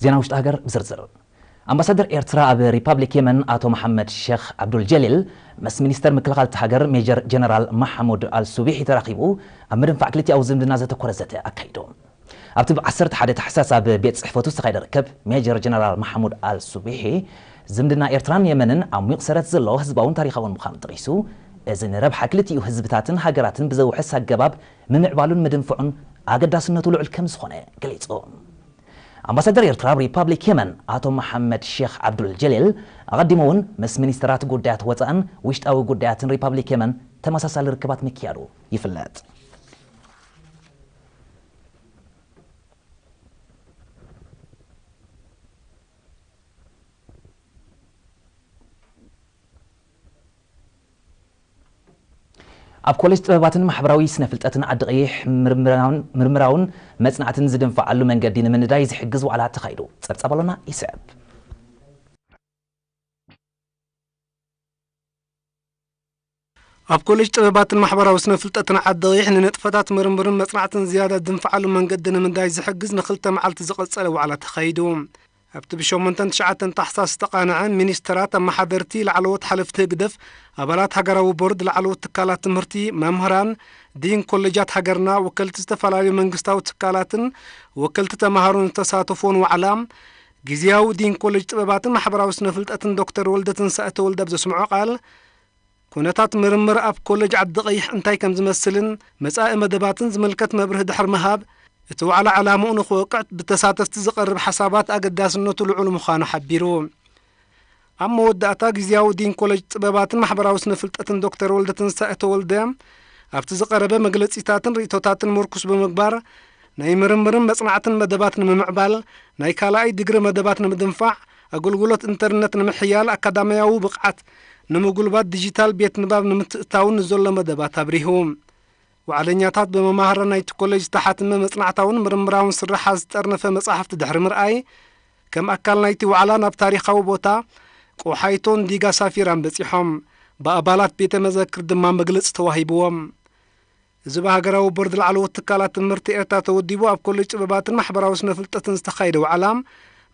ዜና ውሽጢ ሃገር ብዝርዝር። ኣምባሳደር ኤርትራ ኣብ ሪፓብሊክ የመን ኣቶ መሓመድ ሼኽ ዓብዱል ጀሊል ምስ ሚኒስተር ምክልኻል እታ ሃገር ሜጀር ጀነራል ማሕሙድ ኣል ሱቢሒ ተራኺቡ ኣብ ምድንፋዕ ክልቲኣዊ ዝምድና ዘተኮረ ዘተ ኣካይዱ። ኣብቲ ብ ዓሰርተ ሓደ ታሕሳስ ኣብ ቤት ጽሕፈቱ ዝተኻየደ ርክብ፣ ሜጀር ጀነራል ማሕሙድ ኣል ሱቢሒ ዝምድና ኤርትራን የመንን ዓሚቕ ሰረት ዘለዎ ህዝባውን ታሪኻውን ምዃኑ ጠቒሱ፣ እዚ ንረብሓ ክልቲኡ ህዝብታትን ሃገራትን ብዘውሕስ ኣገባብ ምምዕባሉን ምድንፍዑን ኣገዳስነቱ ልዑል ከም ዝኾነ ገሊጹ። ኣምባሳደር ኤርትራ ኣብ ሪፓብሊክ የመን ኣቶ መሓመድ ሼኽ ዓብዱል ጀሊል ኣቐዲሙ እውን ምስ ሚኒስተራት ጉዳያት ወጻእን ውሽጣዊ ጉዳያትን ሪፓብሊክ የመን ተመሳሳሊ ርክባት ምክያዱ ይፍለጥ። ኣብ ኮሌጅ ጥበባትን ማሕበራዊ ስነ ፍልጠትን ዓዲ ቀይሕ ምርምራውን፣ ምርምራውን መጽናዕትን ዝድንፍዓሉ መንገዲ ንምንዳይ ዝሕግዝ ዋዕላ ተኻይዱ። ጸብጻብ ኣሎና ይስዕብ። ኣብ ኮሌጅ ጥበባትን ማሕበራዊ ስነ ፍልጠትን ዓዲ ቀይሕ ንንጥፈታት ምርምርን መጽናዕትን ዝያዳ ዝድንፍዓሉ መንገዲ ንምንዳይ ዝሕግዝ ንክልተ መዓልቲ ዝቐጸለ ዋዕላ ተኻይዱ። ኣብቲ ብሸሞንተን ትሽዓተን ታሕሳስ ዝተቓንዐ፣ ሚኒስተራት፣ ኣመሓደርቲ፣ ላዕለዎት ሓለፍቲ ህግደፍ፣ ኣባላት ሃገራዊ ቦርድ፣ ላዕለዎት ትካላት ትምህርቲ፣ መምህራን፣ ዲን ኮሌጃት ሃገርና፣ ወከልቲ ዝተፈላለዩ መንግስታዊ ትካላትን ወከልቲ ተማሃሮን ዝተሳተፎን ዋዕላ፣ ግዝያዊ ዲን ኮሌጅ ጥበባትን ማሕበራዊ ስነ ፍልጠትን ዶክተር ወልደትንሳኤ ተወልደ ኣብ ዘስምዖ ቃል፣ ኩነታት ምርምር ኣብ ኮሌጅ ዓዲ ቀይሕ እንታይ ከም ዝመስልን መጻኢ መደባትን ዝምልከት መብርሂ ድሕሪ ምሃብ፣ እቲ ዋዕላ ዕላምኡ ንኽወቅዕ ብተሳተፍቲ ዝቐርብ ሓሳባት ኣገዳስነቱ ልዑል ምዃኑ ሓቢሩ። ኣብ መወዳእታ፣ ግዝያዊ ዲን ኮሌጅ ጥበባትን ማሕበራዊ ስነ ፍልጠትን ዶክተር ወልደትንሳኤ ተወልደ ኣብቲ ዝቐረበ መግለጺታትን ርእይቶታትን ምርኩስ ብምግባር፣ ናይ ምርምርን መጽናዕትን መደባት ንምምዕባል፣ ናይ ካልኣይ ዲግሪ መደባት ንምድንፋዕ፣ ኣገልግሎት ኢንተርነት ንምሕያል፣ ኣካዳሚያዊ ብቕዓት ንምጉልባት፣ ዲጂታል ቤት ንባብ ንምትእታውን ንዘሎ መደባት ኣብሪሁ። ዋዕለኛታት ብመማህራን ናይቲ ኮሌጅ ዝተሓትመ መጽናዕታውን ምርምራውን ስርሓት ዝጠርነፈ መጻሕፍቲ ድሕሪ ምርኣይ፣ ከም ኣካል ናይቲ ዋዕላ ናብ ታሪኻዊ ቦታ ቆሓይቶን ዲጋ ሳፊራን በጺሖም። ብኣባላት ቤተ መዘክር ድማ መግለጺ ተዋሂብዎም። እዚ ብሃገራዊ ቦርድ ላዕለዎት ትካላት ትምህርቲ ኤርትራ ተወዲቡ ኣብ ኮሌጅ ጥበባትን ማሕበራዊ ስነ ፍልጠትን ዝተኻየደ ዋዕላ፣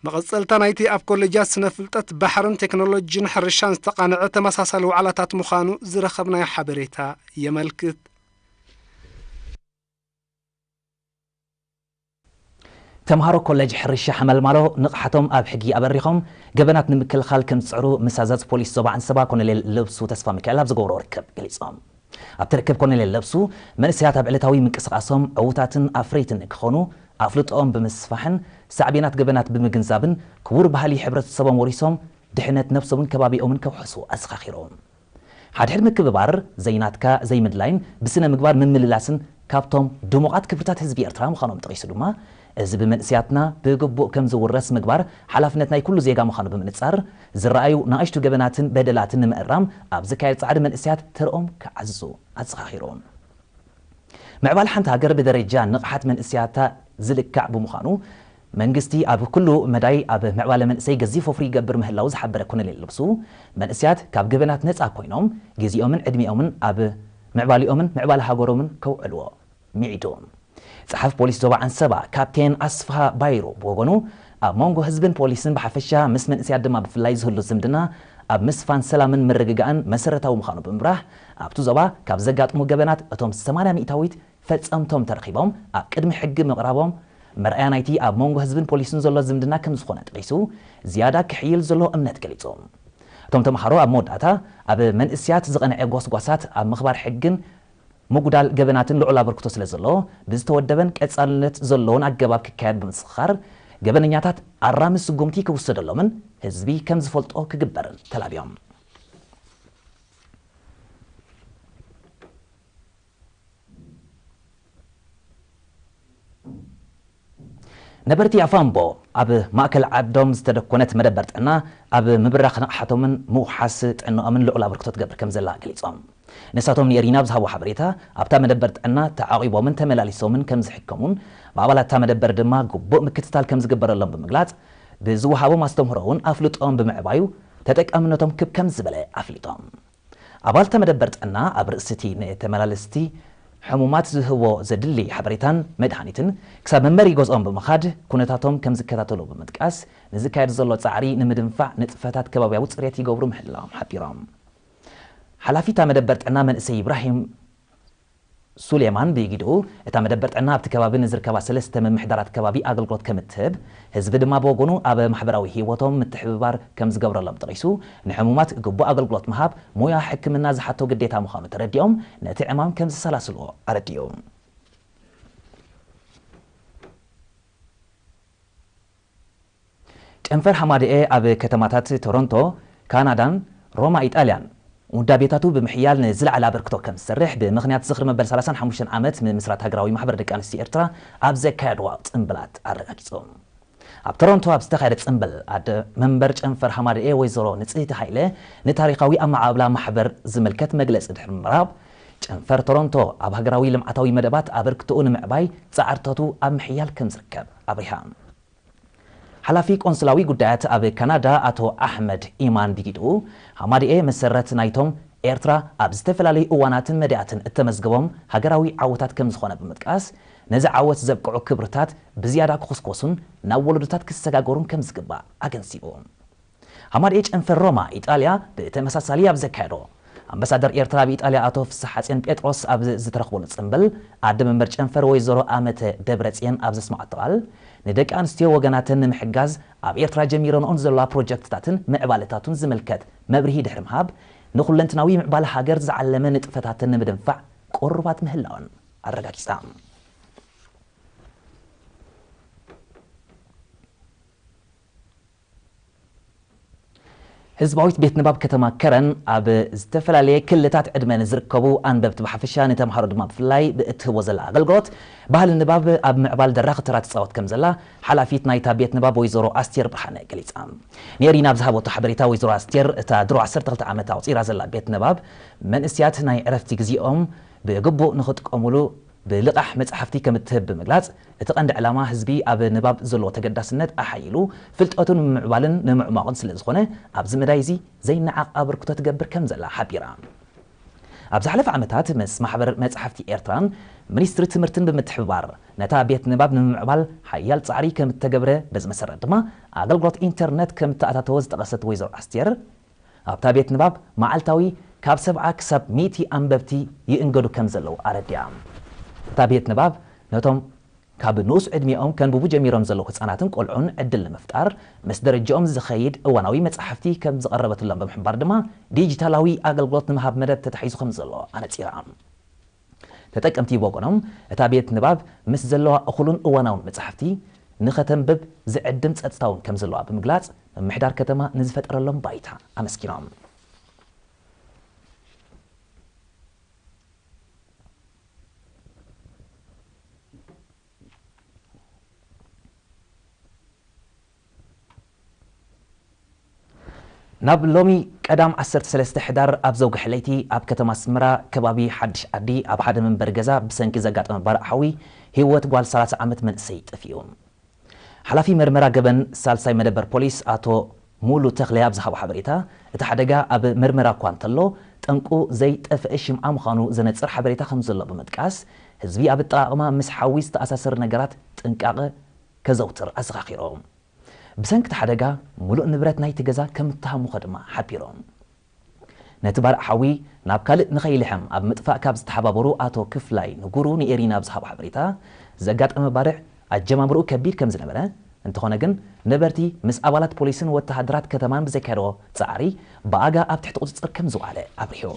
መቐጸልታ ናይቲ ኣብ ኮሌጃት ስነ ፍልጠት፣ ባሕርን ቴክኖሎጂን ሕርሻን ዝተቓንዐ ተመሳሳሊ ዋዕላታት ምዃኑ ዝረኸብናዮ ሓበሬታ የመልክት። ተምሃሮ ኮሌጅ ሕርሻ ሓመልማሎ ንቕሓቶም ኣብ ሕጊ ኣበሪኾም ገበናት ንምክልኻል ከም ዝጽዕሩ ምስ ኣዛዚ ፖሊስ ዞባ ዓንሰባ ኮሎኔል ለብሱ ተስፋ ሚካኤል ኣብ ዝገብሮ ርክብ ገሊጾም። ኣብቲ ርክብ ኮሎኔል ለብሱ፣ መንእሰያት ኣብ ዕለታዊ ምንቅስቓሶም ዕዉታትን ኣፍረይትን ንክኾኑ ኣፍልጦኦም ብምስፋሕን ሳዕቤናት ገበናት ብምግንዛብን ክቡር ባህሊ ሕብረተሰቦም ወሪሶም ድሕነት ነብሶምን ከባቢኦምን ከውሕሱ ኣዘኻኺሮም። ሓድሕድ ምክብባር፣ ዘይናትካ ዘይምድላይን ብስነ ምግባር ምምልላስን ካብቶም ድሙቓት ክብርታት ህዝቢ ኤርትራ ምዃኖም ጠቒሱ ድማ፣ እዚ ብመንእሰያትና ብግቡእ ከም ዝውረስ ምግባር ሓላፍነት ናይ ኩሉ ዜጋ ምዃኑ ብምንጻር፣ ዝረኣዩ ንኣሽቱ ገበናትን በደላትን ንምእራም ኣብ ዝካየድ ጻዕሪ መንእሰያት ተርኦም ክዓዝዙ ኣዘኻኺሮም። ምዕባለ ሓንቲ ሃገር ብደረጃ ንቕሓት መንእሰያታ ዝልካዕ ብምዃኑ፣ መንግስቲ ኣብ ኩሉ መዳይ ኣብ ምዕባለ መንእሰይ ገዚፍ ወፍሪ ይገብር ምህላው ዝሓበረ ኮሎኔል ልብሱ፣ መንእሰያት ካብ ገበናት ነጻ ኮይኖም ግዜኦምን ዕድሚኦምን ኣብ ምዕባሊኦምን ምዕባለ ሃገሮምን ከውዕልዎ ሚዒዱ። ጸሓፊ ፖሊስ ዞባ ዓንሰባ ካፕቴን ኣስፍሃ ባይሩ ብወገኑ፣ ኣብ መንጎ ህዝብን ፖሊስን ብሓፈሻ ምስ መንእሰያት ድማ ብፍላይ ዝህሉ ዝምድና ኣብ ምስፋን ሰላምን ምርግጋእን መሰረታዊ ምዃኑ ብምብራህ፣ ኣብቲ ዞባ ካብ ዘጋጥሙ ገበናት እቶም ሰማንያ ሚእታዊት ፈጸምቶም ተረኺቦም ኣብ ቅድሚ ሕጊ ምቕራቦም መርኣያ ናይቲ ኣብ መንጎ ህዝብን ፖሊስን ዘሎ ዝምድና ከም ዝኾነ ጠቒሱ፣ ዝያዳ ክሕይል ዘሎ እምነት ገሊጹ። እቶም ተምሃሮ ኣብ መወዳእታ፣ ኣብ መንእሰያት ዝቐንዐ ጎስጓሳት ኣብ ምኽባር ሕግን ምጉዳል ገበናትን ልዑል ኣበርክቶ ስለ ዘለዎ፣ ብዝተወደበን ቀጻልነት ዘለዎን ኣገባብ ክካየድ ብምስኻር፣ ገበነኛታት ኣራሚ ስጉምቲ ክውሰደሎምን ህዝቢ ከም ዝፈልጦ ክግበርን ተላብዮም። ነበርቲ ኣፋምቦ ኣብ ማእከል ዓዶም ዝተደኮነት መደበር ጥዕና ኣብ ምብራኽ ንቕሓቶምን ምውሓስ ጥዕናኦምን ልዑል ኣበርክቶ ትገብር ከም ዘላ ገሊጾም። ንሳቶም ንኤሪና ኣብ ዝሃቦ ሓበሬታ፣ ኣብታ መደበር ጥዕና ተዓቒቦምን ተመላሊሶምን ከም ዝሕከሙን ብኣባላት እታ መደበር ድማ ግቡእ ምክትታል ከም ዝግበረሎም ብምግላጽ፣ ብዝወሃቦም ኣስተምህሮ እውን ኣፍልጦኦም ብምዕባዩ ተጠቃምነቶም ክብ ከም ዝበለ ኣፍሊጦም። ኣባልተ መደበር ጥዕና ኣብ ርእሲ እቲ ንተመላለስቲ ሕሙማት ዝህቦ ዘድሊ ሓበሬታን መድሃኒትን ክሳብ መንበሪ ገዝኦም ብምኻድ ኩነታቶም ከም ዝከታተሉ ብምጥቃስ፣ ንዝካየድ ዘሎ ጻዕሪ ንምድንፋዕ ንጥፈታት ከባብያዊ ጽሬት ይገብሩ ምህላዎም ሓቢሮም። ሓላፊ እታ መደበር ጥዕና መንእሰይ ኢብራሂም ሱሌማን ብኢጊድኡ፣ እታ መደበር ጥዕና ኣብቲ ከባቢ ንዝርከባ ሰለስተ ምምሕዳራት ከባቢ ኣገልግሎት ከም እትህብ፣ ህዝቢ ድማ ብወገኑ ኣብ ማሕበራዊ ህይወቶም ምትሕብባር ከም ዝገብረሎም ጠቒሱ፣ ንሕሙማት ግቡእ ኣገልግሎት ምሃብ ሞያ ሕክምና ዝሓቶ ግዴታ ምዃኑ ተረዲኦም፣ ነቲ ዕማም ከም ዘሰላስልዎ ኣረዲኡ። ጨንፈር ሃማደኤ ኣብ ከተማታት ቶሮንቶ፣ ካናዳን ሮማ ኢጣልያን ውዳቤታቱ ብምሕያል ንዝለዓለ ኣበርክቶ ከም ዝሰርሕ ብምኽንያት ዝኽሪ መበል ሰላሳን ሓሙሽተን ዓመት ምምስራት ሃገራዊ ማሕበር ደቂ ኣንስትዮ ኤርትራ ኣብ ዘካየድዋ ጽምብላት ኣረጋጊጾም። ኣብ ቶሮንቶ ኣብ ዝተኻየደ ጽምብል ኣደ መንበር ጨንፈር ሃማደኤ ወይዘሮ ንጽህቲ ሃይለ ንታሪኻዊ ኣመዓብላ ማሕበር ዝምልከት መግለጺ ድሕሪ ምቕራብ፣ ጨንፈር ቶሮንቶ ኣብ ሃገራዊ ልምዓታዊ መደባት ኣበርክቶኡ ንምዕባይ ጻዕርታቱ ኣብ ምሕያል ከም ዝርከብ ኣብሪሃ። ሓላፊ ቆንስላዊ ጉዳያት ኣብ ካናዳ ኣቶ ኣሕመድ ኢማን ብጊድኡ፣ ሃማደኤ መሰረት ናይቶም ኤርትራ ኣብ ዝተፈላለዩ እዋናትን መዳያትን እተመዝገቦም ሃገራዊ ዓወታት ከም ዝኾነ ብምጥቃስ፣ ነዚ ዓወት ዘብቅዑ ክብርታት ብዝያዳ ክኹስኮሱን ናብ ወለዶታት ክሰጋገሩን ከም ዝግባእ ኣገንዚቡ። ሃማደኤ ጨንፈር ሮማ ኢጣልያ ብተመሳሳሊ ኣብ ዘካየዶ፣ ኣምባሳደር ኤርትራ ኣብ ኢጣልያ ኣቶ ፍስሓጽዮን ጴጥሮስ ኣብ ዝተረኽበሉ ጽምብል፣ ኣደ መንበር ጨንፈር ወይዘሮ ኣመተ ደብረጽዮን ኣብ ዘስምዓቶ ቃል፣ ንደቂ ኣንስትዮ ወገናተን ንምሕጋዝ ኣብ ኤርትራ ጀሚረንኦን ዘለዋ ፕሮጀክትታትን ምዕባለታቱን ዝምልከት መብርሂ ድሕሪ ምሃብ፣ ንኹለንትናዊ ምዕባለ ሃገር ዝዓለመ ንጥፈታተን ንምድንፋዕ ቅሩባት ምህላወን ኣረጋጊጻ። ህዝባዊት ቤት ንባብ ከተማ ከረን ኣብ ዝተፈላለየ ክልታት ዕድመ ንዝርከቡ ኣንበብቲ ብሓፈሻ፣ ንተምሃሮ ድማ ብፍላይ ብእትህቦ ዘላ ኣገልግሎት፣ ባህሊ ንባብ ኣብ ምዕባል ደራኺ ተራ ትጻወት ከም ዘላ ሓላፊት ናይታ ቤት ንባብ ወይዘሮ ኣስቴር ብርሃነ ገሊጻ። ንኤሪና ኣብ ዝሃበቶ ሓበሬታ ወይዘሮ ኣስቴር፣ እታ ድሮ ዓሰርተ ክልተ ዓመት ኣቑጺራ ዘላ ቤት ንባብ፣ መንእስያት ናይ ዕረፍቲ ግዜኦም ብግቡእ ንኽጥቀሙሉ ብልቓሕ መጻሕፍቲ ከም እትህብ ብምግላጽ፣ እቲ ቀንዲ ዕላማ ህዝቢ ኣብ ንባብ ዘለዎ ተገዳስነት ኣሓይሉ ፍልጠቱ ንምምዕባልን ንምዕሟቕን ስለ ዝኾነ፣ ኣብዚ መዳይ እዚ ዘይነዓቕ ኣበርክቶ ትገብር ከም ዘላ ሓቢራ። ኣብ ዝሓለፈ ዓመታት ምስ ማሕበር መጻሕፍቲ ኤርትራን ሚኒስትሪ ትምህርትን ብምትሕብባር፣ ነታ ቤት ንባብ ንምምዕባል ሓያል ጻዕሪ ከም እተገብረ፣ በዚ መሰረት ድማ ኣገልግሎት ኢንተርነት ከም እተኣታተወ ዝጠቐሰት ወይዘሮ ኣስቴር፣ ኣብታ ቤት ንባብ መዓልታዊ ካብ ሰብዓ ክሳብ ሚእቲ ኣንበብቲ ይእንገዱ ከም ዘለዉ ኣረዲኣ። እታ ቤት ንባብ ነቶም ካብ ንኡስ ዕድሚኦም ከንብቡ ጀሚሮም ዘለዉ ህጻናትን ቆልዑን ዕድል ንምፍጣር፣ ምስ ደረጃኦም ዝኸይድ እዋናዊ መጻሕፍቲ ከም ዝቐረበትሎም ብምሕባር ድማ፣ ዲጂታላዊ ኣገልግሎት ንምሃብ መደብ ተታሒዙ ከም ዘሎ ኣነጺራ። ተጠቀምቲ ብወገኖም፣ እታ ቤት ንባብ ምስ ዘለዋ እኹልን እዋናውን መጻሕፍቲ ንኸተንብብ ዝዕድም ጸጥታ እውን ከም ዘለዋ ብምግላጽ፣ ምምሕዳር ከተማ ንዝፈጠረሎም ባይታ ኣመስጊኖም። ናብ ሎሚ ቀዳም ዓሰርተ ሰለስተ ሕዳር ኣብ ዘውግሐ ለይቲ ኣብ ከተማ ኣስመራ ከባቢ ሓድሽ ዓዲ ኣብ ሓደ መንበሪ ገዛ ብሰንኪ ዘጋጠመ ባርዕ ሓዊ ህይወት ጓል ሰላሳ ዓመት መንእሰይ ጠፊኡ። ሓላፊ መርመራ ገበን ሳልሳይ መደበር ፖሊስ ኣቶ ሙሉ ተኽለ ኣብ ዝሃቦ ሓበሬታ፣ እቲ ሓደጋ ኣብ መርመራ እኳ እንተሎ፣ ጠንቁ ዘይጠፍአ ሽምዓ ምዃኑ ዘነጽር ሓበሬታ ከም ዘሎ ብምጥቃስ፣ ህዝቢ ኣብ ኣጠቓቕማ ምስ ሓዊ ዝተኣሳሰር ነገራት ጥንቃቐ ከዘውትር ኣዘኻኺሩ። ብሰንኪ እቲ ሓደጋ፣ ምሉእ ንብረት ናይቲ ገዛ ከም እተሃሙኸ ድማ ሓቢሮም። ነቲ ባርዕ ሓዊ ናብ ካልእ ንኸይልሕም ኣብ ምጥፋእ ካብ ዝተሓባበሩ ኣቶ ክፍላይ ንጉሩ ንኤሪና ኣብ ዝሃቦ ሓበሬታ፣ ዘጋጠመ ባርዕ ኣጀማምርኡ ከቢድ ከም ዝነበረ፣ እንተኾነ ግን ነበርቲ ምስ ኣባላት ፖሊስን ወተሃደራት ከተማን ብዘካየድዎ ጻዕሪ ብኣጋ ኣብ ትሕቲ ቁጽጽር ከም ዝወዓለ ኣብሪሁ።